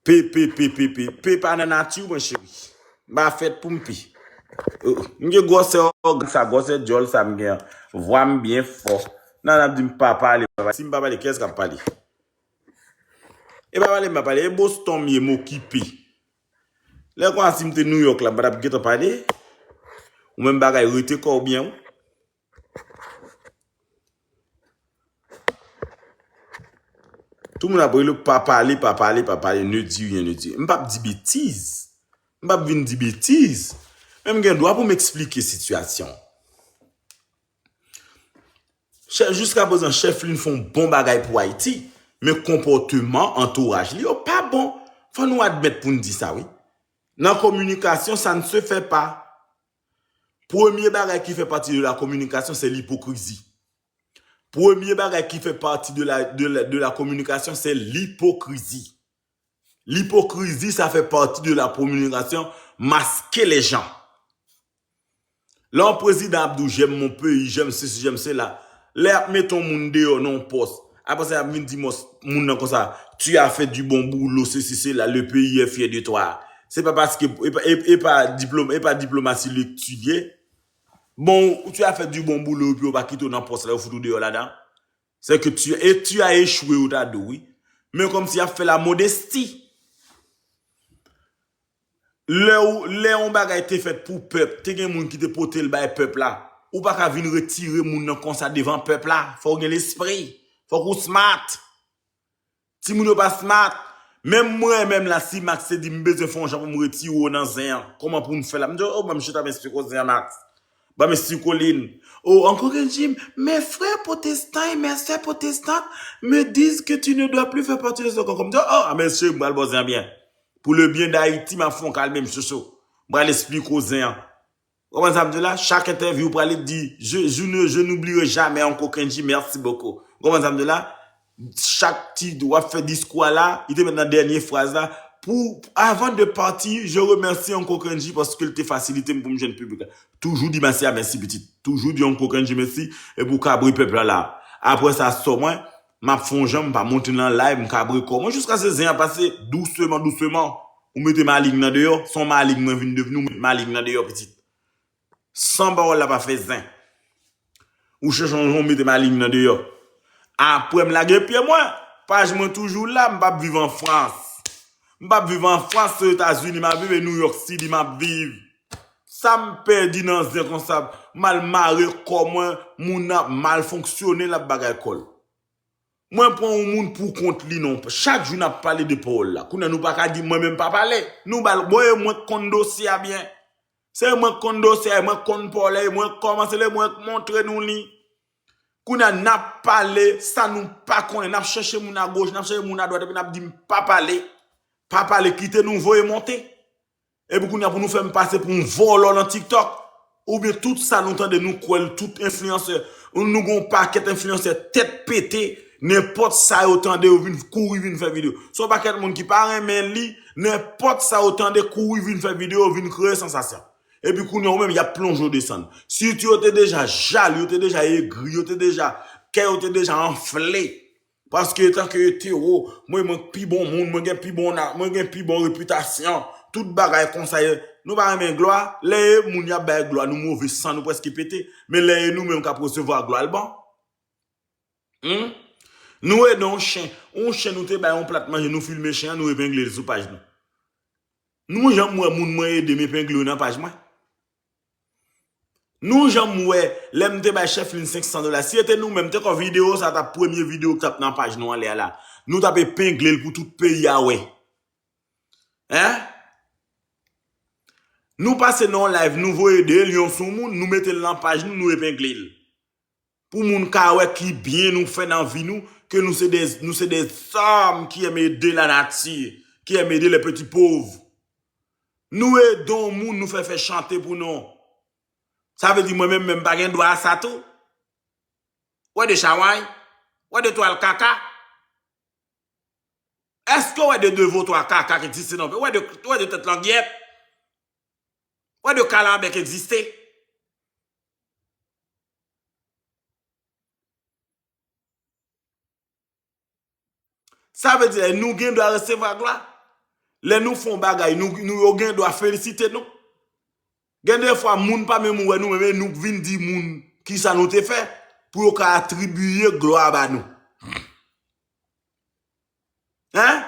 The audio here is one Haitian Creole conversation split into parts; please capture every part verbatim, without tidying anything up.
P, P, P, P, P, P pa nan nati w, mon cheri. M pa fèt pou m P. Euh, m gen gwosè ògàn sa, gwosè djòl sa m gen an. Vwa m byen fò. Nan, n ap di m pa pale, pa pale. Si m pa pale, kiyès k ap pale? E pa pale, m pa pale. E Boston m ye, m okipe. Lè konsa, si m te New York la, m pa t ap gentan pale. Ou menm bagay rete kò w byen, wi. Tout moun ap rele pa pale, pa pale, pa pale, ne di rien, ne di. M p ap di betiz. M p ap vin di betiz. Men m gen dwa pou m eksplike sitiyasyon. Chèf, jiska prezan, chèf li fè yon bon bagay pou Ayiti, men konpòteman antouraj li yo pa bon. Fò nou admèt pou n di sa, wi. Nan kominikasyon, ça ne se fait pas. Premye bagay ki fè pati de la communication, c'est l'hypocrisie. Premye bagay ki fè pati de la, de la, de la communication, c'est l'hypocrisie. L'hypocrisie, ça fait partie de la communication. Masquer les gens. Lè yon prezidan ap di w, j'aime mon pays, j'aime ceci, j'aime cela. Lè y ap mete yon moun deyò nan yon pòs, apre sa, y ap vin di mòs, moun nan konsa, tu as fait du bon boulot, ceci, cela, le pays est fier de toi. Se pa paske, e pa, e, e pa diplom-, e pa diplomasi luxe li ye. Bon, tu as fait du bon boulot, epi yo pa kite w nan pòs la, yo fout ou deyò ladan. C'est que tu, et tu as échoué, ou ta di w, wi. Men kòmsi y ap fè la modesti. Lè w, lè yon bagay te fèt pou pèp, te gen moun ki te pote l bay pèp la. Ou pa ka vin retire moun nan konsa devan pèp la. Fò w gen lespri. Fòk ou smart. Timoun yo pa smart. Menm mwen menm la, si Max te di m bezwen fè yon jan pou m retire w nan zen an, kòman pou m fè la? M di, oh, ban m chita, m eksplike w zen an, Max. Ban m eksplike w li. Oh, Uncle Kendji, mes frères protestants et mes sœurs protestantes me disent que tu ne dois plus faire partie de ce concombre. M di, oh, men cheri, m pral ba w zen an byen. Pou le bien d'Haïti, m ap fè yon kalme m chouchou. M pral eksplike w zen an. Ou konprann sa m di w la? Chak entèvyou ou prale di, je, je ne, je n'oublierai jamais Uncle Kendji, merci beaucoup. Ou konprann sa m di w la? Chak ti, w ap fè diskou a la, li te met nan dènye fraz la, pour, avant de partir, je remercie Uncle Kendji paske l te fasilite m pou m jwenn piblik la. Toujou di mèsi a, mèsi pitit. Toujou di Uncle Kendji mèsi, epi w kabre pèp la la. Apre sa, sò mwen, m ap fè yon jan, m pa monte nan live, m kabre kò mwen, jiskaske zen an pase douseman, douseman. Ou mete maling nan deyò, se yon maling mwen vin devni, ou met maling nan deyò, pitit. San pawòl la pa fè zen. Ou chèche yon jan ou mete maling nan deyò. Apre m lage pye mwen, paj mwen toujou la, m p ap viv an Frans. M p ap viv an Frans, se Etazini m ap viv, e New York City m ap viv. Sa m pèdi nan zen konsa, m al mare kò mwen, moun nan ap mal fonksyone, l ap bagay kò l. Mwen pran yon moun pou kont li non. Chak jou n ap pale de pawòl la. Kounye a nou pa ka di mwen menm pa pale. Nou ba l, bon, e mwen k konn dosye a byen. Se mwen k konn dosye a, e mwen k konn pawòl la, e mwen k kòmanse l, e mwen k montre nou li. Kounye a n ap pale sa nou pa konnen, n ap chèche moun agoch, n ap chèche moun adwat, epi n ap di m pa pale. Pa pale, kite nou voye monte. Epi kounye a pou nou fè m pase pou yon vòlò nan TikTok. Oubyen tout sa nou tande, nou kwè l, tout enfliyansè. Nou gen yon pakèt enfliyansè tèt pete, nenpòt sa yo tande, yo vin kouri vin fè videyo. Se yon pakèt moun ki pa renmen li, nenpòt sa yo tande, kouri vin fè videyo, vin kreye sansasyon. Epi kounye a ou menm, y ap plonje w desann. Sitou yo te deja jalou, yo te deja egri, yo te deja, kè yo te deja anfle. Paske etanke etero, mwen, mwen pi bon moun, mwen gen pi bon na-, mwen gen pi bon repitasyon. Tout bagay konsa ye. Nou pa renmen glwa? Lè e moun y ap bay glwa, nou move san nou prèske pete. Men lè e nou menm k ap resevwa glwa, l bon? Hmm? Nou ede yon chen. Yon chen nou te bay yon plat manje, nou filme chen an, nou epengle l sou paj nou. Nou janm wè moun mwen ede m epengle yo nan paj mwen? Nou janm wè, lè m te bay chèf li senk san dola, si se te nou menm, te kwè videyo sa t ap premye videyo ki t ap nan paj nou anlè a la. Nou t ap epengle l pou tout peyi a wè. Hein? Nou pase nan yon live, nou voye de lyon sou moun, nou mete l nan paj nou, nou epengle l. Pou moun ka wè ki byen nou fè nan vi nou, ke nou se de, nou se de zòm ki èm ede lanati, ki èm ede lè peti pov. Nou ede yon moun, nou fè fè chante pou nou. Sa vle di mwen menm, menm pa gen dwa a sa tou? Ou wè de chawany? Ou wè de twal kaka? Èske ou wè de devotwa kaka ki egziste nan peyi? Ou wè de, ou wè de tèt langyèt? Ou wè de kalanbè ki egziste? Sa vle di, nou gen dwa resevwa glwa. Lè nou fè yon bagay, nou, nou yo gen dwa felisite nou. Gen de fwa, moun pa menm wè nou menm, e nou k vin di moun kisa nou te fè, pou yo ka atribiye glwa ba nou. Hein?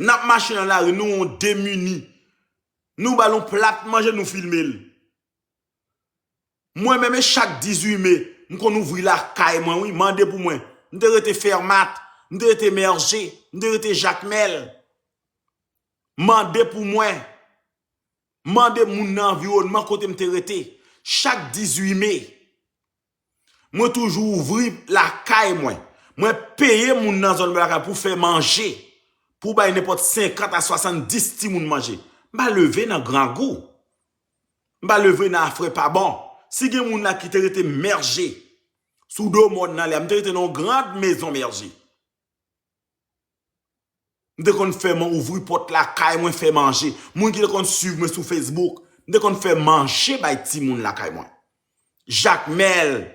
N ap mache nan lari, nou yon demini. Nou ba l yon plat manje, nou filme l. Mwen menm, e chak dizuit me, m konn ouvri lakay mwen, wi, mande pou mwen. M te rete Fèmat, m te rete Mèje, m te rete Jakmèl. Mande pou mwen. Mande moun nan anviwònman kote m te rete. Chak dizuit me, mwen toujou ouvri lakay mwen. Mwen peye moun nan zòn mwen lakay pou fè manje. Pou bay nenpòt senkant a swasanndis timoun manje. M pa leve nan grangou. M pa leve nan afè pa bon. Si gen moun la ki te rete Mèje, sou do mòn nan lè a, m te rete nan yon grand mezon Mèje. M te konn fè man ouvri pòt lakay mwen, fè manje. Moun ki te konn swiv mwen sou Facebook, m te konn fè manje bay timoun lakay mwen. Jakmèl,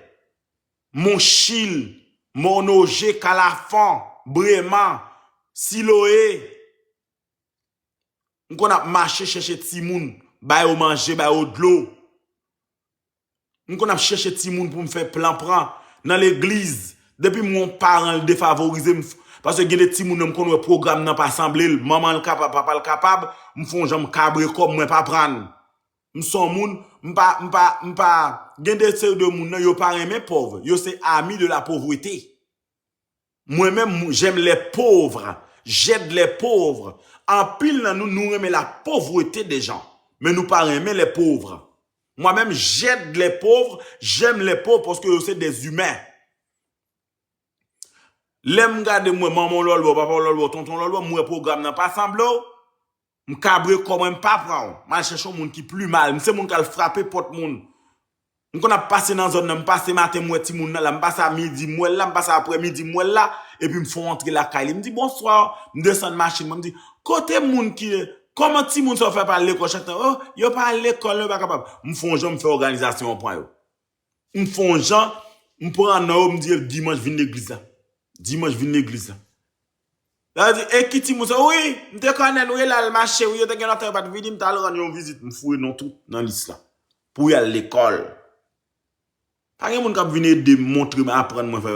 Monchil, Mònoje, Kalafon, Breman, Siloe. M konn ap mache chèche timoun, ba yo manje, ba yo dlo. M konn ap chèche timoun pou m fè plan pran nan legliz. Depi m wè yon paran l defavorize m, paske gen de timoun nan m konn wè pwogram nan pa sanble l, manman l kapab, papa l kapab, m fè yon jan m kabre kò m, mwen pa pran. M se yon moun, m pa, m pa, m pa, gen de seri de moun nan, yo pa renmen pòv, yo se ami de la pauvreté. Mwen menm, j'aime les pauvres, j'aide les pauvres. Anpil nan nou, nou renmen la pauvreté des gens, men nou pa renmen les pauvres. Mwen menm, j'aide les pauvres, j'aime les pauvres, paske yo se des humains. Lè m gade mwen, manman w lòlbò, papa w lòlbò, tonton w lòlbò, m wè pwogram nan pa sanble w, m kabre kò mwen, m pa pran w. M al chèche yon moun ki pi mal. M se moun k al frape pòt moun. M konn ap pase nan zòn nan, m pase maten, m wè timoun nan la, m pase a midi, m wè l la, m pase aprè midi, m wè l la, epi m fè yon antre lakay li. M di, "Bonswa." M desann machin mwen, m di, "Kote moun ki, kòman timoun sa yo fè pa al lekòl chak tan?" "Oh, yo pa al lekòl, yo pa kapab." M fè yon jan, m fè òganizasyon, m pran yo. M fè yon jan, m pran nan yo, m di yo, "Dimanch, vin legliz la. Dimanch, vin legliz la." Yo di, "E ki timoun sa?" "Wi, m te konnen l, wi, l al mache, wi, yo te gen lontan yo pa t vini, m t al rann yon vizit, m foure non tout nan lis la. Pou y al lekòl." Pa gen moun k ap vin ede m, montre m, aprann mwen fè.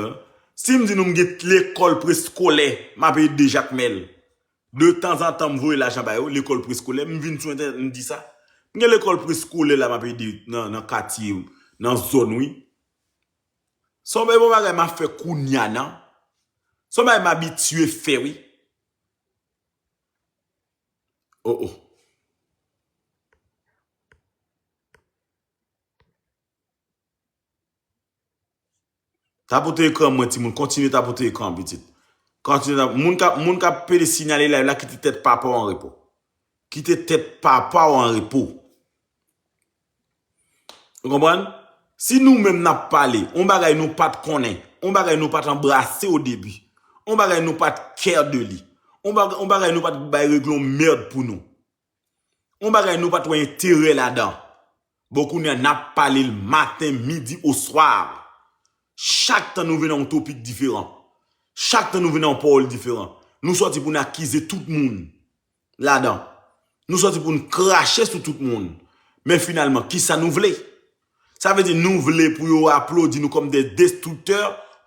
Si m di nou m gen lekòl preskolè, m ap ede Jakmèl. De tanzantan, m voye lajan ba yo, lekòl preskolè, m vin sou entènèt, m di sa. M gen lekòl preskolè la, m ap ede nan, nan katye, nan zòn, wi. Se yon bon bagay m ap fè kounya, nan. Se yon bagay m abitye fè, wi. Oh, oh. Tapote ekran mwen, timoun. Kontinye tapote ekran, pitit. Kontinye tap-, moun k ap, moun k ap pede sinyale live la, kite tèt papa w an repo. Kite tèt papa w an repo. Ou konprann? Si nou menm n ap pale, on bagay nou pa t konnen, on bagay nou pa t anbrase o debi, on bagay nou pa t kè de li, on bagay, on bagay nou pa t bay regle yon mèd pou nou. Yon bagay nou pa t wè enterè ladan. Bon, kounye a, n ap pale l maten, midi, oswa. Chak tan nou vin nan yon topik diferan. Chak tan nou vin nan yon pawòl diferan. Nou sòti pou n akize tout moun ladan. Nou sòti pou n krache sou tout moun. Men finalman, kisa nou vle? Sa vle di nou vle pou yo aplodi nou kòm de destriktè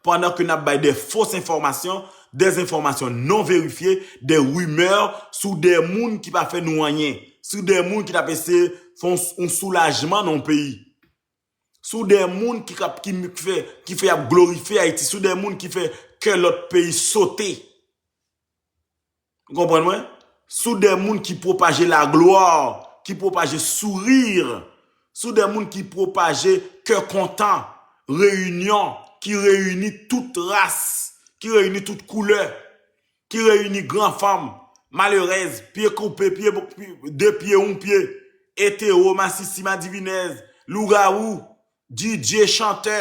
pandan ke n ap bay de fos enfòmasyon, des informations non vérifiées, des rumeurs sou de moun ki pa fè nou anyen, sou de moun ki t ap eseye fè yon, yon soulajman nan yon peyi, sou de moun ki, k ap, ki fè, ki fè y ap glorifye Ayiti, sou de moun ki fè kè lòt peyi sote. Ou konprann mwen? Sou de moun ki pwopaje laglwa, ki pwopaje souri, sou de moun ki pwopaje kè kontan, reyinyon, ki reyini tout ras, ki reyini tout koulè, ki reyini gran fanm, malerèz, pye koupe, pye, pye, de pye, yon pye, etero, masisi, madivinèz, lougawou, D J, chantè,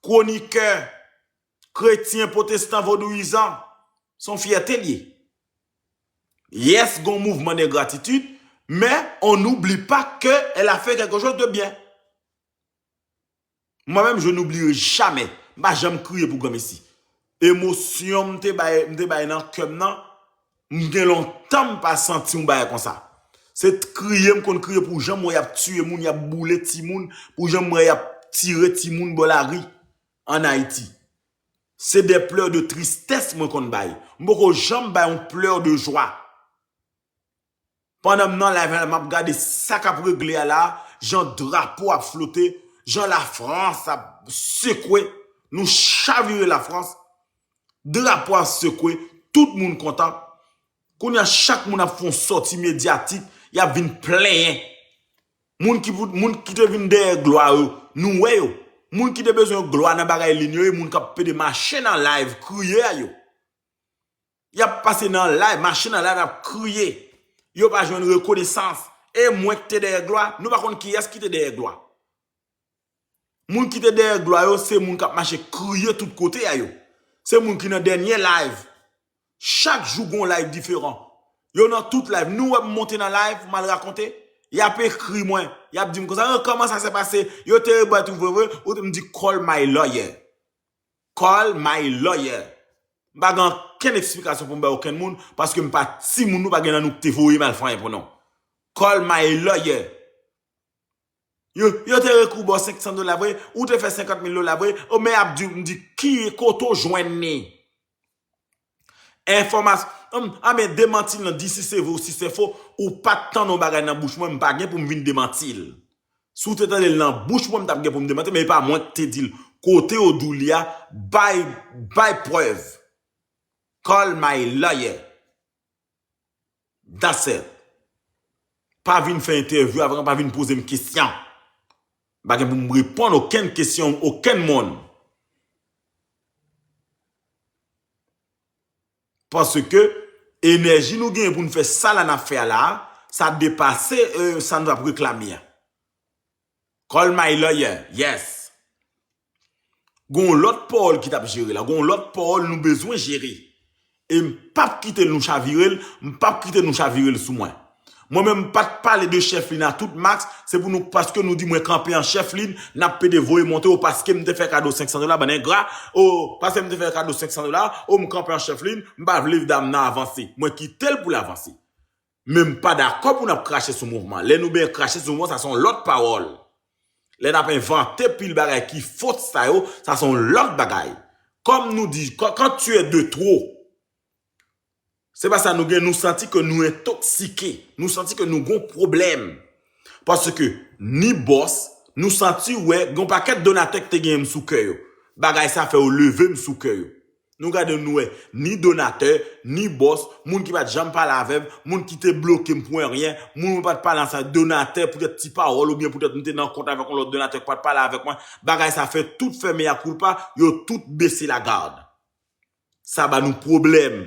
kwonikè, kretyen, pwotestan, vodouyizan, se yon fyète l ye. Yes, gen yon mouvman de gratitid, men on n'oublie pas que elle a fait quelque chose de bien. Mwen menm, je n'oublierai jamais. M pa janm kriye pou granmesi. Emosyon m te bay, m te bay nan kè m nan, m gen lontan m pa santi yon bagay konsa. Se t-, kriye m konn kriye pou jan m wè y ap tiye moun, y ap boule timoun, pou jan m wè y ap tire timoun bò lari ann Ayiti. Se des pleurs de tristesse mwen konn bay. M poko janm bay yon pleurs de joie. Pandan m nan live la, m ap gade sa k ap regle a la, jan drapo ap flote, jan Lafrans ap sekwe, nou chavire Lafrans, drapo ap sekwe, tout moun kontan. Kounye a, chak moun ap fè yon sòti medyatik, y ap vin plenyen. Moun ki, pou- moun ki te vin dèyè glwa yo, nou wè yo. Moun ki te bezwen glwa nan bagay lin yo, e moun k ap pede mache nan live, kriye a yo. Y ap pase nan live, mache nan live, ap kriye. Yo pa jwenn rekonesans. E mwen ki te dèyè glwa, nou pa konn kiyès ki te dèyè glwa. Moun ki te dèyè glwa yo, se moun k ap mache kriye tout kote a yo. Se moun ki nan dènye live. Chak jou gon live diferan. Yo nan tout live. Nou wè m monte nan live, m al rakonte. Y ap ekri mwen. Y ap di m konsa, "Ah, comment ça s'est passé? Yo te rebwè tou vre vre?" Ou m di, "Call my lawyer. Call my lawyer." M pa gen okenn eksplikasyon pou m bay okenn moun, paske m pa timoun, nou pa gen nan nou ki te voye m al fè anyen pou nou. Call my lawyer. Yo, yo te rekou ba w senk san dola vre, ou te fè senkant mil dola vre, o men ap di, m di, ki kote w jwenn li? Enfòmasyon, a men demanti l nan, di si se vre ou si se fo, ou pa t tande yon bagay nan bouch mwen, m pa gen pou m vin demanti l. Si w te tande l nan bouch mwen, m t ap gen pou m demanti, men e pa mwen ki te di l. Kote yo di w li a, bay, bay prèv. Call my lawyer. That's it. Pa vin fè entèvyou avè m, pa vin poze m kesyon. M pa gen pou m reponn okenn kesyon okenn moun. Paske enèji nou genyen pou n fè sa la n ap fè a la, sa depase, euh, sa nou ap reklame a. Call my lawyer, yes. Gon lòt pawòl ki t ap jere la, gon lòt pawòl nou bezwen jere. E m p ap kite nou chavire l, m p ap kite nou chavire l sou mwen. Mwen menm m pa t pale de Chèflin a tout Max, se pou nou, paske nou di mwen kanpe an Chèflin, n ap pede voye monte, o paske m te fè kado senk san dola, bann engra, o paske m te fè kado senk san dola, o m kanpe an Chèflin, m pa vle dam nan avanse. Mwen kite l pou l avanse. Men m pa dakò pou n ap krache sou mouvman. Lè nou byen krache sou mouvman, sa se yon lòt pawòl. Lè n ap envante pil bagay ki fo sa yo, sa se yon lòt bagay. Kòm nou di, quand, quand tu es de trop, se pa sa nou gen, nou santi ke nou entoksike, nou santi ke nou gon pwoblèm. Paske ni bòs, nou santi wè, gon pakèt donatè ki te genyen m sou kè yo. Bagay sa fè yo leve m sou kè yo. Nou gade nou wè, ni donatè, ni bòs, moun ki pa t janm pale avè m, moun ki te bloke m pou anyen, moun mwen pa t pale ansanm, donatè, poutèt ti pawòl oubyen poutèt m te nan kont avèk yon lòt donatè ki pa t pale avèk mwen. Bagay sa fè tout fè mea culpa, yo tout bese lagad. Sa ba nou pwoblèm.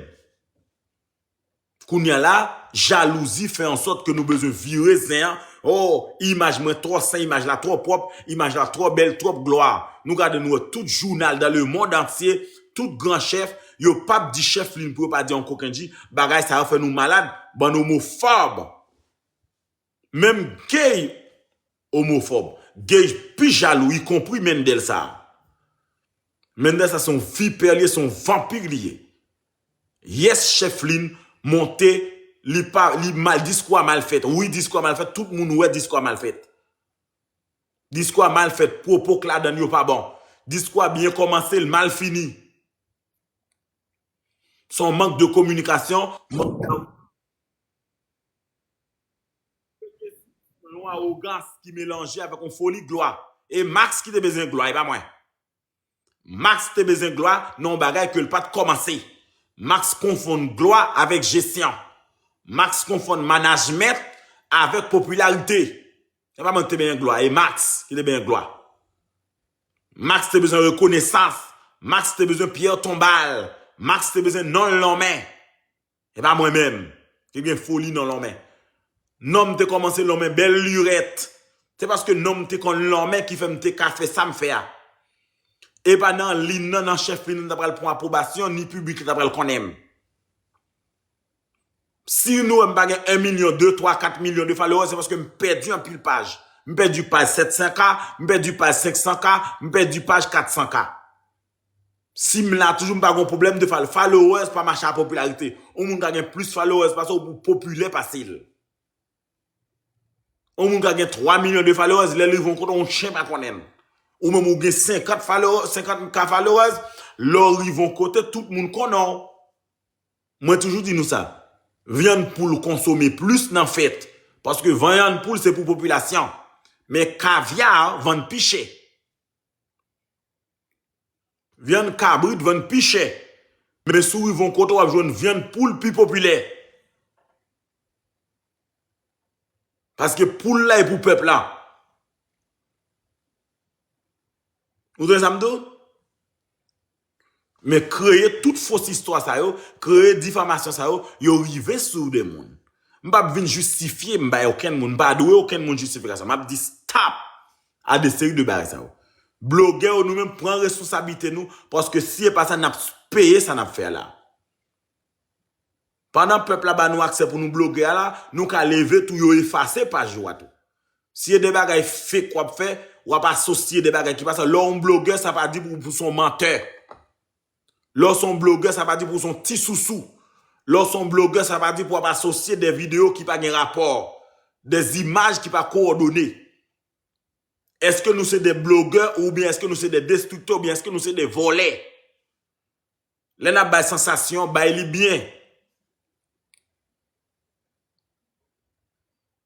Kounye a la, jalouzi fè an sòt ke nou bezwen vire zen an. Oh, imaj mwen twò sen, imaj la twò pwòp, imaj la twò bèl, twòp glwa. Nou gade nou wè tout jounal dans le monde entier, tout gran chèf, yo p ap di Chèflin pou yo pa di yon kokenn ji. Bagay sa yo fè nou malad, bann omofòb. Menm gay omofòb. Gay pi jalou, ikonpri Mendel sa. Mendel sa se yon vipè li ye, se yon vanpi li ye. Yes, Chèflin monte, li pa, li mal, diskou a mal fèt. Wi, diskou a mal fèt, tout moun wè diskou a mal fèt. Diskou a mal fèt, pwopo k ladan l yo pa bon. Diskou a byen kòmanse, l mal fini. Se yon mank de kominikasyon, mank de yon awogans ki melanje avèk yon foli glwa. E Max ki te bezwen glwa, e pa mwen. Max te bezwen glwa nan yon bagay ke l pa t kòmanse. Max konfonn glwa avèk jesyon. Max konfonn manajmèt avèk popilarite. Se pa mwen ki te benyen glwa, e Max ki te benyen glwa. Max te bezwen rekonesans. Max te bezwen pyè tonbal. Max te bezwen non l lonmen. E pa mwen menm ki gen foli non lonmen. Non m te kòmanse lonmen bèl lirèt. Se paske non m te konn lonmen ki fè m te ka fè sa m fè a. E pa nan lin nan, nan Chèflin nan, m ta pral pran apwobasyon, ni piblik la ta pral konnen m. Si nou wè m pa gen en milyon, de, twa, kat milyon de followers, se paske m pèdi anpil paj. M pèdi paj sèt san K, m pèdi paj senk san K, m pèdi paj kat san K. Si m la toujou, m pa gon pwoblèm de fal-, followers pa mache a popilarite. Yon moun ka gen plis followers pase w pou popilè pase l. Yon moun ka gen twa milyon de followers, lè l rive yon kote, yon chen pa konnen l. Ou menm ou gen senkant followers, senkant K followers, lè w rive yon kote, tout moun konnen w. Mwen toujou di nou sa. Vyann poul konsome plis nan fèt. Paske vyann poul se pou popilasyon. Men kavya vann pi chè. Vyann kabrit vann pi chè. Men si w rive yon kote, w ap jwenn vyann poul pi popilè. Paske poul la e pou pèp la. Ou tande sa m di w? Men kreye tout fos istwa sa yo, kreye difamasyon sa yo, yo rive sou de moun. M p ap vin jistifye, m bay okenn moun, m pa dwe okenn moun jistifikasyon. M ap di stop a de seri de bagay sa yo. Blogè yo, nou menm, pran responsablite nou, paske si e pa sa, n ap peye sa n ap fè a la. Pandan pèp la ba nou aksè pou nou bloge a la, nou ka leve tou, yo efase paj ou a tou. Si e de bagay fake w ap fè, w ap asosye de bagay ki pa sa. Lè w yon blogè, sa pa di pou, pou w se yon mantè. Lè w se yon blogè, sa pa di pou w se yon ti sousou. Lè w se yon blogè, sa pa di pou w ap asosye de videyo ki pa gen rapò, de zimaj ki pa kowòdone. Èske nou se de blogè oubyen èske nou se de destriktè oubyen èske nou se de vòlè? Lè n ap bay sansasyon, bay li byen.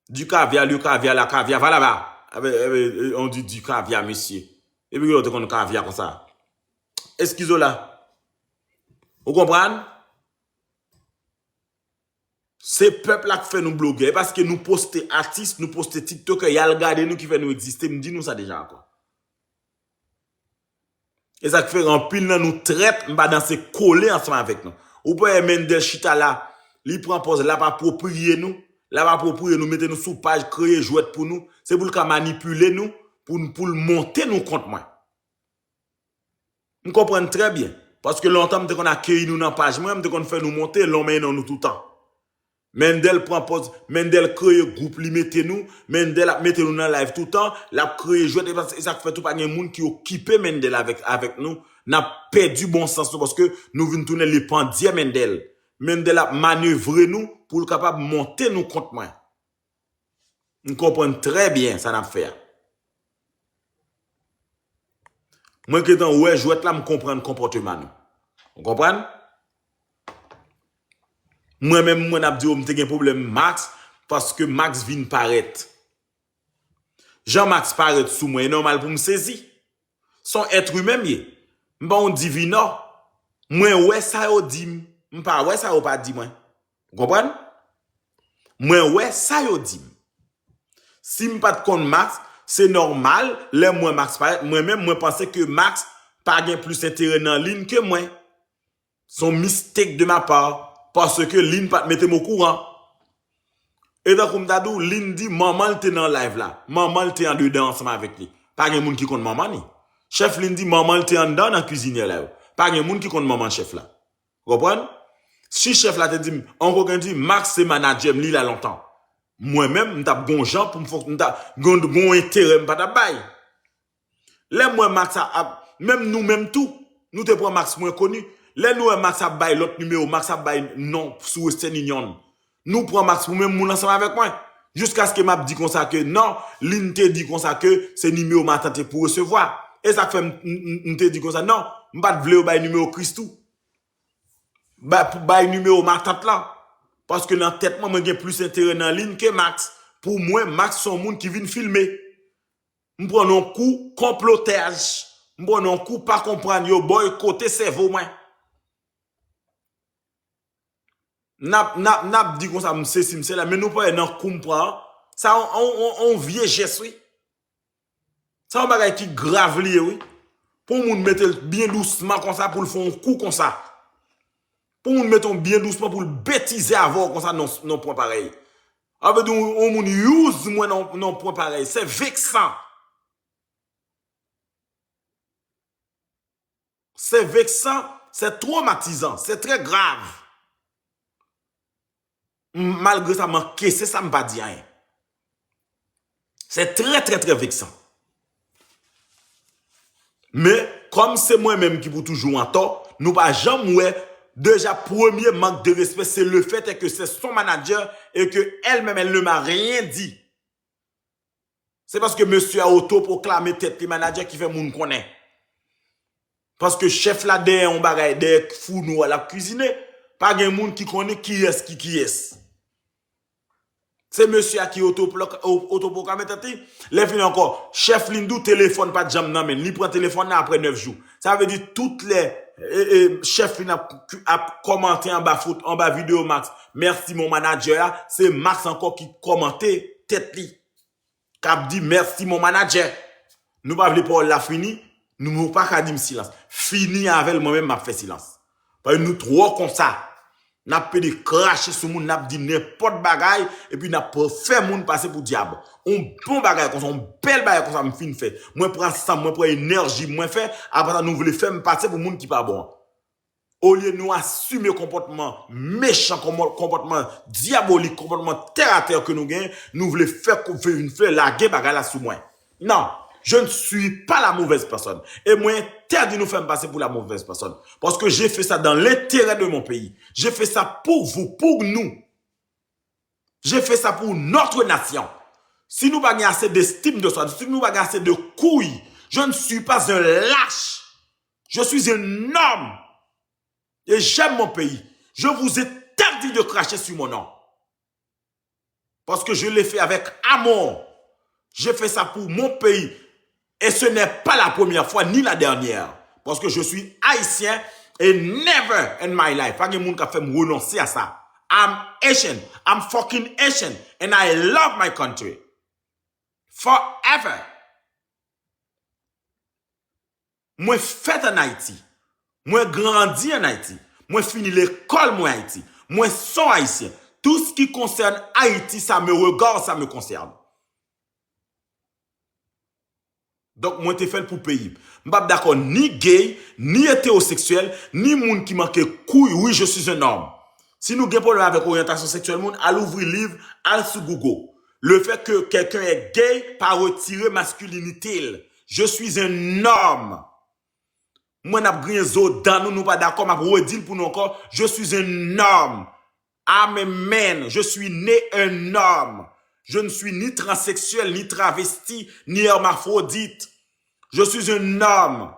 Du caviar, le caviar, la caviar, va là-bas. Avec, avec, euh, on dit du caviar, mesye. Epi yo te konn kavya konsa. Eskizo la. Ou konprann? Se pèp la k fè nou blogè. E paske nou poste atis, nou poste tiktokè, y al gade nou ki fè nou egziste. M di nou sa deja ankò. E sa k fè anpil nan nou trèt, m pa danse kole ansanm avèk nou. Ou pa wè Mendel chita la, li pran pòz l ap apwopriye nou, l ap apwopriye nou, mete nou sou paj, kreye jwèt pou nou. Se pou l ka manipile nou, pou, pou l monte nou kont mwen. M konprann trè byen. Paske lontan m te konn akeyi nou nan paj mwen, m te konn fè nou monte, lonmen non nou toutan. Mendel pran pòz, Mendel kreye gwoup li mete nou, Mendel ap mete nou nan live toutan, l ap kreye jwèt, e sa, e sa k fè tou pa gen moun ki okipe Mendel avèk, avèk nou. N ap pèdi bon sans nou paske nou vin tounen lepandyè Mendel. Mendel ap manevre nou pou l kapab monte nou kont mwen. M konprann trè byen sa n ap fè a. Mwen gentan wè jwèt la, m konprann konpòteman nou. Ou konprann? Mwen menm, mwen ap di w, m te gen pwoblèm Max, paske Max vin parèt. Jan Max parèt sou mwen, e nòmal pou m sezi. Se yon èt imen m ye. M pa yon divinò. Mwen wè sa yo di m, m pa wè sa yo pa di mwen. Ou konprann? Mwen wè sa yo di m. Si m pa t konn Max, se nòmal, lè m wè Max parèt, mwen menm, mwen panse ke Max pa gen plis enterè nan Lynn ke mwen. Se yon mistake de ma part, paske Lynn pa t mete m okouran. E tankou m ta di w, Lynn di manman l te nan live la, manman l te andedan ansanm avèk li. Pa gen moun ki konn manman li. Chèf Lynn di manman l te anndan nan kwizinyè la yo. Pa gen moun ki konn manman chèf la. Ou konprann? Si chèf la te di m, on kokenn di, Max se manadjè m, li la lontan. Mwen menm, m t ap gon jan pou m fòk, m ta gon, gon enterè m pa t ap bay. Lè m wè Max ap, ap, menm nou menm tou, nou te pran Max mwen koni. Lè nou wè Max ap bay lòt nimewo, Max ap bay non sou Western Union. Nou pran Max pou menm moun ansanm avèk mwen. Jiskaske m ap di konsa ke non, Lynn te di konsa ke se nimewo matant pou resevwa. E sa k fè m, m, m, m te di konsa, non, m pa t vle yo bay nimewo Christoo. Ba-, pou bay nimewo matant lan. Paske nan tèt mwen, mwen gen plis enterè nan Lynn ke Max. Pou mwen, Max se yon moun ki vin filme. M pran yon kou konplotaj. M pran yon kou pa konprann, yo bòykote sèvo mwen. N ap, n ap, n ap di konsa, m sesi, m sela, men nou pa wè nan kou m pran an. Sa yon, yon, yon, yon vye jès, wi. Sa yon bagay ki grav li ye, wi. Pou yon moun mete l byen dousman konsa, pou l fè yon kou konsa. Pou yon moun mete w byen dousman, pou l betize avè w konsa, non, non, pwen parèy. Sa vle di yon, yon moun use mwen non, non, pwen parèy. Se veksan. Se veksan, se twomatizan, se trè grav. M-, malgre sa, m ankese sa, m pa di anyen. Se trè, trè, trè veksan. Men, kòm se mwen menm ki pou toujou antò, nou pa janm wè, deja premye mank de respè, c'est le fait est que c'est son manager et que elle-même, elle ne m'a rien dit. Se paske mesye a otoproklame tèt li manager ki fè moun konnen. Paske chèf la dèyè yon bagay, dèyè founo a l ap kwizine, pa gen moun ki konnen kiyès ki kiyès. Se mesye a ki otoproklame tèt li. Lè fini ankò, chèf li n di w telefòn pa t janm nan men l. Li pran telefòn nan apre nèf jou. Sa vle di tout lè chèf li n ap kòmante anba foto, anba videyo Max, mèsi mon manager a, se Max ankò ki kòmante tèt li k ap di mèsi mon manager. Nou pa vle pawòl la fini, nou pa ka di m silans. Fini avè l, mwen menm m ap fè silans. Paske nou twò konsa. N ap pede krache sou moun, n ap di nenpòt bagay, epi n ap fè moun pase pou dyab. On bon bagay konsa, on bèl bagay konsa m fin fè. Mwen pran san m, mwen pran enèji m, mwen fè, apre sa nou vle fè m pase pou moun ki pa bon an. Olye nou asime konpòtman mechan, konpòtman dyabolik, konpòtman tèratè ke nou genyen, nou vle fè, vin fè lage bagay la sou mwen. Non, je ne suis pas la mauvaise personne. E mwen entèdi nou fè m pase pou la mauvaise personne. Paske j'ai fait ça dans l'intérêt de mon pays. J'ai fait ça pour vous, pour nous. J'ai fait ça pour notre nation. Si nou pa gen ase d'estime de soi, si nou pa gen ase de kouy, je ne suis pas un lâche. Je suis un homme. Et j'aime mon pays. Je vous interdis de cracher sur mon nom. Parce que je l'ai fait avec amour. J'ai fait ça pour mon pays. Et ce n'est pas la première fois ni la dernière. Parce que je suis haïtien et never in my life. Pa gen moun k ap fè m renonse a sa. I'm Haitian. I'm fucking Haitian. And I love my country. Forever. Mwen fèt an Ayiti. Mwen grandi an Ayiti. Mwen fini lekòl mwen Ayiti. Mwen son Ayisyen. Tout ce qui concerne Haïti, ça me regarde, ça me concerne. Donk, mwen te fè l pou peyi m. M p ap dakò ni gay, ni etewoseksyèl, ni moun ki manke kouy. Oui, je suis un homme. Si nou gen pwoblèm avèk oryantasyon seksyèl moun, al ouvri liv, al sou Google. Le fait que quelqu'un est gay pa retire maskilinite l. Je suis un homme. Mwen n ap griyen zo dan nou, nou pa dakò, m ap redi l pou nou ankò. Je suis un homme. I'm a man. Je suis né un homme. Je ne suis ni transsexuel, ni travesti, ni hermaphrodite. Je suis un homme.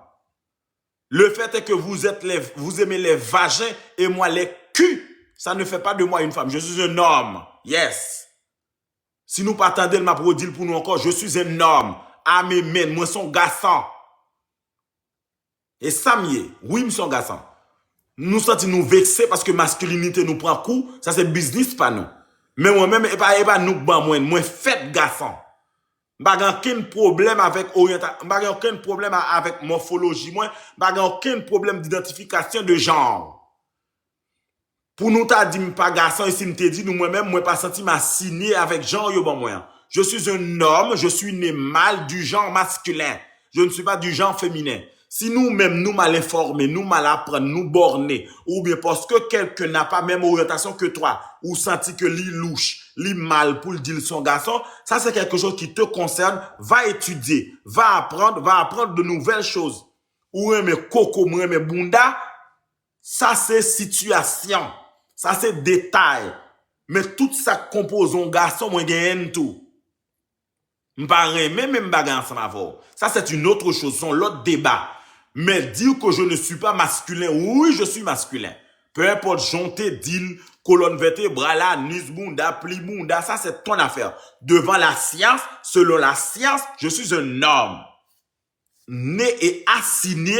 Le fait est que vous êtes les, vous aimez les vagins et moi les culs, ça ne fait pas de moi une femme. Je suis un homme. Yes. Si nou pa tande l, m ap redi l pou nou ankò. Je suis un homme. I'm a man. Mwen se yon gason. E sa m ye. Wi, m se yon gason. Nou santi nou vekse paske maskilinite nou pran kou. Sa se biznis pa nou. Men mwen menm, e pa, e pa nou k ban mwen. Mwen fèt gason. M pa gen okenn pwoblèm avèk oryanta-, m pa gen okenn pwoblèm a-, avèk mòfoloji mwen. M pa gen okenn pwoblèm d'idantifikasyon de jan. Pou nou ta di m pa gason, e si m te di nou mwen menm, mwen pa santi m asinye avèk jan yo ban mwen an. Je suis un homme, je suis né mâle du genre masculin. Je ne suis pas du genre féminin. Si nou menm nou mal enfòme, nou mal aprann, nou bòne, oubyen paske quelqu'un n'a pas même orientation que toi, ou santi ke li louch, li mal pou l di l se yon gason, ça c'est quelque chose qui te concerne, va étudier, va apprendre, va apprendre de nouvelles choses. Ou renmen koko, m renmen bounda, sa se sitiyasyon. Sa se detay. Men tout sa k konpoze yon gason, mwen genyen l tou. M pa renmen menm bagay ansanm avè w. Ça, c'est une autre chose, c'est un autre débat. Mais dire que je ne suis pas masculin, oui, je suis masculin. Peu importe, jan w te di l, kolòn vètebral, anis, bounda, pli bounda, ça, c'est ton affaire. Devant la science, selon la science, je suis un homme. Né et assigné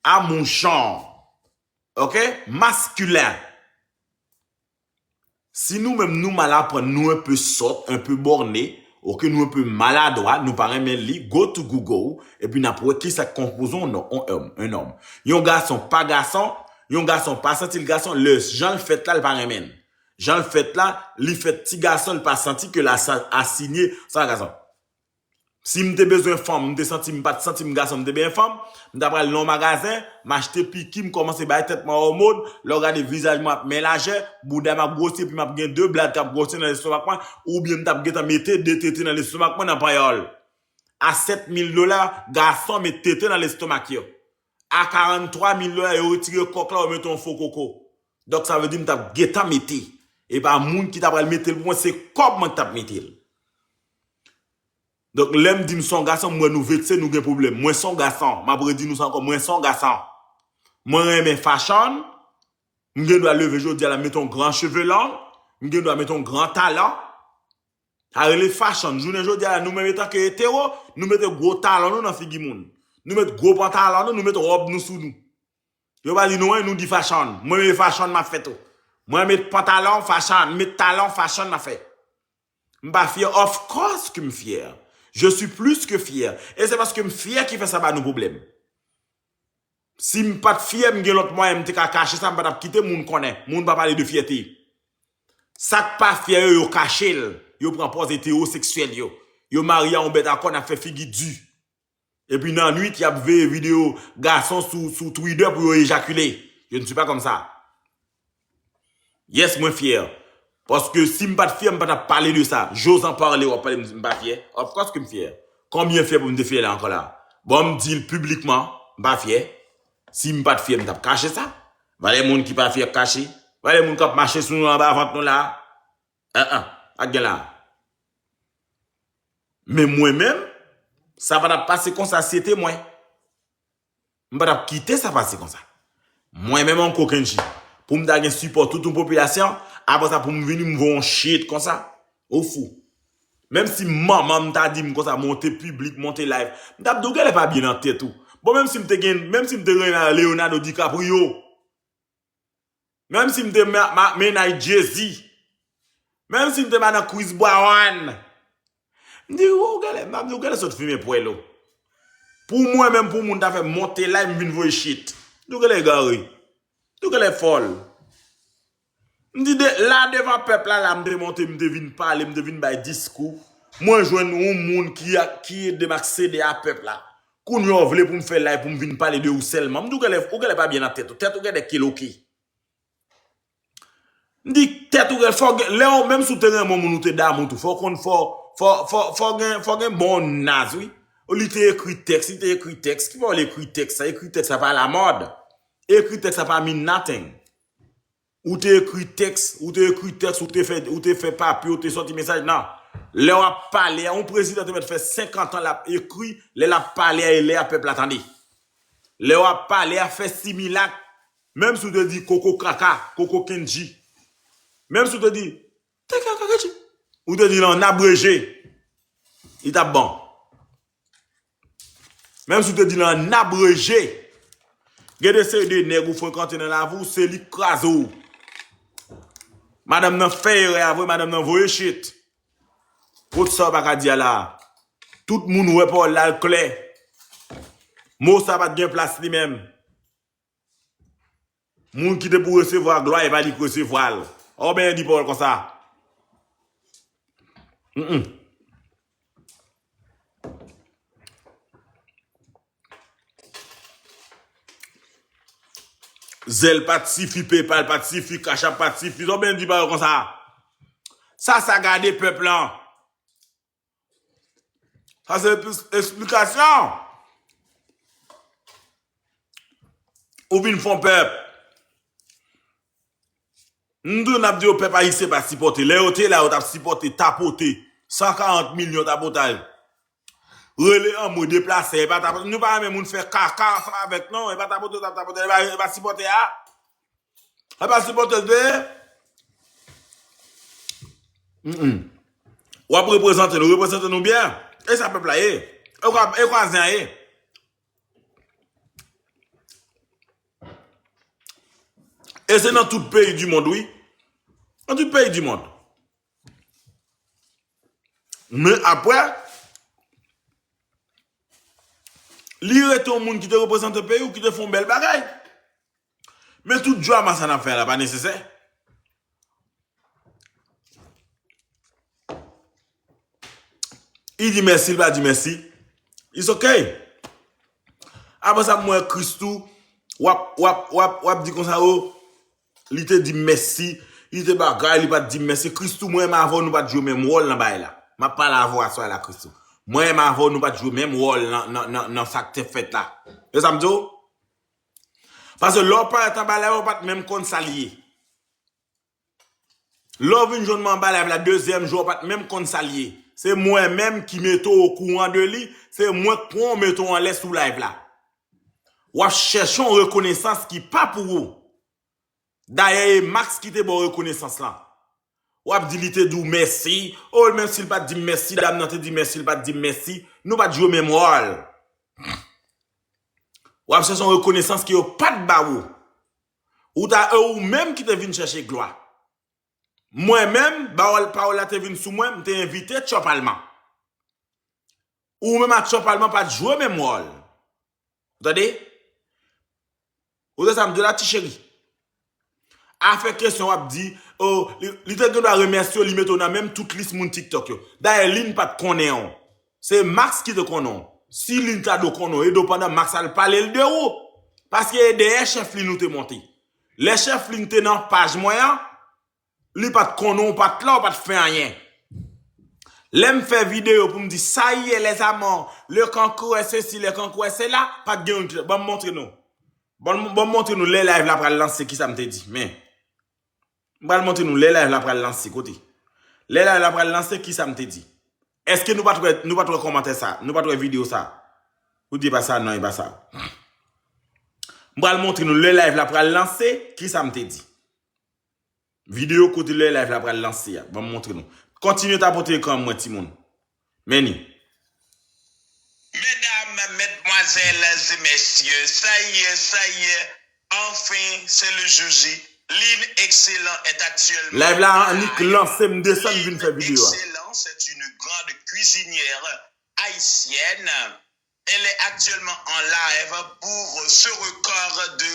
à mon genre. Ok? Masculin. Si nou menm nou mal aprann, nou enpe sòt, enpe bòne, ok, nou enpe maladwa, nou pa renmen li, go to Google, epi n ap wè kisa k konpoze yon nonm, yon nonm, yon nonm. Yon gason pa gason, yon gason pa santi l gason, lè jan l fèt la, l pa renmen l. Jan l fèt la, li fèt ti gason, li pa santi ke l asa-, asinye sa gason. Si m te bezwen fanm, m te santi m pa t santi m gason, m te bezwen fanm, m ta pral nan yon magazen, m achte piki, m kòmanse bay tèt mwen òmòn, lè w gade vizaj mwen ap men lajè, bouda m ap gwosi, epi m ap gen de blad k ap gwosi nan lestomak mwen, oubyen m t ap gentan mete de tete nan lestomak mwen nan panyòl. A sèt mil dola, gason met tete nan lestomak yo. A karant twa mil dola, yo retire kòk la, yo mete yon fo koko. Donk, sa vle di m t ap gentan mete. E pa moun ki ta pral mete l pou mwen, se kòb mwen ki t ap mete l. Donk, lè m di m se yon gason, m wè nou vekse, nou gen pwoblèm. Mwen se yon gason, m ap redi nou sa ankò, mwen se yon gason. Mwen renmen fashion, m gen dwa leve jodi a la, m mete yon gran cheve long, m gen dwa mete yon gran talon. Sa rele fashion. Jounen jodi a la, nou menm etanke etero, nou mete gwo talon nou nan figi moun. Nou met gwo pantalon nou, nou met wòb nou sou nou. Yo pa di nou anyen, nou di fashion. Mwen menm e fashion m ap fè tou. Mwen met pantalon, fashion, met talon, fashion m ap fè. M pa fyè, of course ke m fyè. Je suis plus que fier. E se paske m fyè ki fè sa ba nou pwoblèm. Si m pa t fyè, m gen lòt mwayen m te ka kache sa, m pa t ap kite moun konnen. Moun pa pale de fyète. Sa k pa fyè yo, yo kache l. Yo pran pòz etewoseksyèl yo. Yo marye a yon bèt a kòn, ap fè figi di. Epi nan nwit, y ap veye videyo gason sou, sou Twitter pou yo ejakile. Je ne suis pas comme ça. Yes, mwen fyè. Paske si m pa t fyè, m pa t ap pale de sa. J'ose en parler, w ap pale m, m pa fyè. Of course ke m fyè. Konbyen fyè pou m te fyè la ankò la? Bon, m di l piblikman, m pa fyè. Si m pa t fyè, m t ap kache sa. Valè moun ki pa fyè k kache. Valè moun k ap mache sou nou anba vant nou la. An, an, pa t gen la. Men mwen menm, sa pa t ap pase konsa si se te mwen. M pa t ap kite sa pase konsa. Mwen menm, Uncle Kendji, pou m ta gen sipò tout yon popilasyon, apre sa pou m vini, m voye yon shit konsa. Ou fou. Menm si manman m ta di m konsa, monte piblik, monte live, m t ap di w genlè pa byen nan tèt ou. Bon, menm si m te gen, menm si m te renmen Leonardo DiCaprio, menm si m te ma, ma, mennaj Jay-Z, menm si m te madan Chris Brown, m di, ou genlè, m ap di, ou genlè sot fimen pwèl ou. Pou mwen menm, pou moun ta fè m monte live, m vin voye shit. M di, ou genlè egare. M di, ou genlè fòl. M di, de, la devan pèp la, la, m te monte, m te vin pale, m te vin bay diskou. Mwen jwenn yon moun ki, ki ede m aksede a pèp la. Kounye a, w vle pou m fè live pou m vin pale de ou sèlman. M di, ou genlè, ou genlè pa byen nan tèt ou. Tèt ou genlè keloke. M di, tèt ou genlè, fò gen, lè w, menm si w te renmen yon moun, ou te damou tou, fò w konn, fò, fò, fò, fò gen, fò gen bon naz, wi. Ou li te ekri tèks, li te ekri tèks. Ki pa w li ekri tèks sa? Ekri tèks sa pa lamòd. Ekri tèks sa pa mean nothing. Ou te ekri tèks, ou te ekri tèks, ou te fè, ou te fè papye, ou te sòti mesaj, non. Lè w ap pale a, yon prezidan te mèt fè senkant an l ap ekri, lè l ap pale a, e lè a pèp la tande. Lè w ap pale a, fè similak, menm si w te di koko kaka, koko Kendji, menm si w te di, te kaka Kendji, ou te di l an abreje, li t ap bon. Menm si w te di l an abreje, gen de seri de nèg ou frekante nan lavi w, se li k kraze w. Madanm nan fè erè a vre, madanm nan voye shit. Kot sa w pa ka di a la? Tout moun wè pawòl la l klè. Mo sa pa t gen plas li menm. Moun ki te pou resevwa glwa, e pa li k resevwa l. Ou byen di pawòl konsa. Mm-mm. Zelle pa t sifi, PayPal pa t sifi, Cash App pa t sifi. Ou byen di pawòl konsa. Sa, sa gade pèp lan. Sa se plis esplikasyon. Ou vin fon pèp. M di w, n ap di yo pèp ayisyen pa sipòte. Lè yo te la, yo t ap sipòte, tapote. San karant milyon tapotaj. Rele anmwe, deplase, e pa tapote. Nou pa renmen moun fè kaka ansanm avèk, non. E pa tapote, t ap tapote, e pa, e pa sipòte a. Sa pa sipòte l te ye? Mm-mm. W ap reprezante nou, reprezante nou byen. E sa pèp la ye. E kwa, e kwa zen an ye. E se nan tout peyi di mond, wi. Nan tout peyi di mond. Men apre, li rete yon moun ki te reprezante peyi w, ki te fè yon bèl bagay. Men tout drama sa n ap fè la pa nesesè. Li di mèsi, li pa di mèsi. It's okay. Apre sa, m wè Christoo, w ap, w ap, w ap, w ap di konsa, o, li te di m mèsi, li te bagay, li pa t di m mèsi. Christoo, mwen menm avè w, nou pa t jwe menm wòl nan bagay la. M ap pale avè w aswè a la, Christoo. Mwen menm avè w, nou pa t jwe menm wòl nan, nan, nan, nan sa k te fèt la. E sa m di w? Paske lè w parèt anba live, ou pa t menm konn sa l ye. Lè w vin jwenn mwen anba live la, dezyèm jou, ou pa t menm konn sa l ye. Se mwen menm ki mete w okouran de li, se mwen k pran w mete w anlè sou live la. W ap chèche yon rekonesans ki pa pou ou. Dayè, e Max ki te ba w rekonesans lan. W ap di li te di w mèsi. O, menm si l pa t di m mèsi, dam nan te di mèsi, l pa t di m mèsi. Nou pa t jwe menm wòl. W ap chèche yon rekonesans ke yo pa t ba ou. Ou ta, e ou menm ki te vin chèche glwa. Mwen menm, pawòl, pawòl la te vin sou mwen, m te envite Tchòpalman. Ou menm ak Tchòpalman pa t jwe menm wòl. Ou tande? Ou tande sa m di w la, ti cheri? Afè kesyon w ap di, o, li, li te gen dwa remèsye w, li mete w nan menm tout lis moun TikTok yo. Dayè, Lynn pa t konnen w. Se Max ki te konnen w. Si Lynn ta dwe konnen w, e depandan Max al pale l de ou. Paske e dèyè chèf Lynn ou te monte. Lè chèf Lynn te nan paj mwen an, li pa t konnen w, ou pa t la, ou pa t fè anyen. Lè m fè videyo pou m di, "Ça y est, les amours, le concours est ceci, le concours est cela", pa t gen youn ki te, ban m montre nou. Ban m, ban m montre nou lè live la pral lanse, kisa m te di. Men, m pral montre nou lè live la pral lanse, kote. Lè live la pral lanse, kisa m te di. Èske nou pa t wè, nou pa t wè kòmantè sa? Nou pa t wè videyo sa? Ou di e pa sa, non, e pa sa. M pral montre nou lè live la pral lanse, kisa m te di. Videyo kote lè live la pral lanse a. Ban m montre nou. Kontinye tapote ekran mwen, timoun. Men ni. Mesdames, mesdemoiselles et messieurs, ça y est, ça y est, enfin, c'est le jour J. Lynn Excellent est actuellement live la annik lanse, m desann vin fè videyo a. Excellent, c'est une grande cuisinière haïtienne. Elle est actuellement en live pour ce record de